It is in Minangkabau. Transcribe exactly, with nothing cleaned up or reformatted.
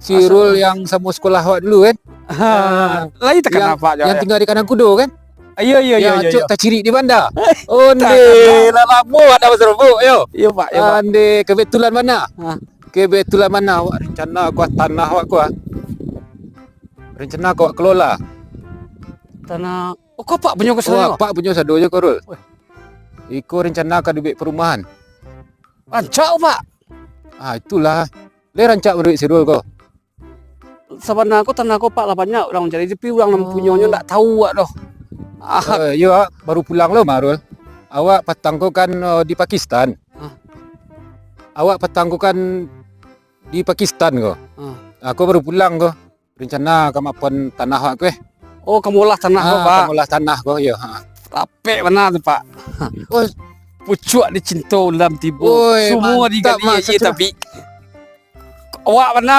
Si Rul yang samo sekolah awak dulu kan? Ha, lai takana yang, Pak jo, yang tinggal di kandang kudo kan? Iyo, iyo, iyo, yang acok tacirik di banda. Onde, lah lamo awak dak basorobok yo. Iyo Pak, iyo Pak. Onde, kebetulan bana. Ha. Kebetulan bana awak rencana ko tanah awak ko. Rencana ko awak kelola. Tanah, oh, ko Apak punyo ko? Wah, Apak punyo sado jo ko, Rul. Iko rencana ka dibuek perumahan. Rancak, Pak. Ah, itulah. Lai rancak manuruik si Rul ko. Sabana ko tanah ko Apak lah banyak urang mancari, tapi urang nan punyonyo ndak tahu awak doh. Ah. Eh, iyo, awak baru pulang lo mah, Rul. Awak patang ko kan, eh, di Pakistan. Ah. Awak patang ko kan di Pakistan ko. Ah. Aku baru pulang ko. Rencana ka mapan tanah awak ko eh. Oh, ka molah tanah ko, Pak? Ka molah tanah ko, iyo. Ha. Rapek bana tu, Pak. Oh. Pucuak dicinto ulam tibo. Oi, sumo mantap, digali Mak, aia tabik. Awak bana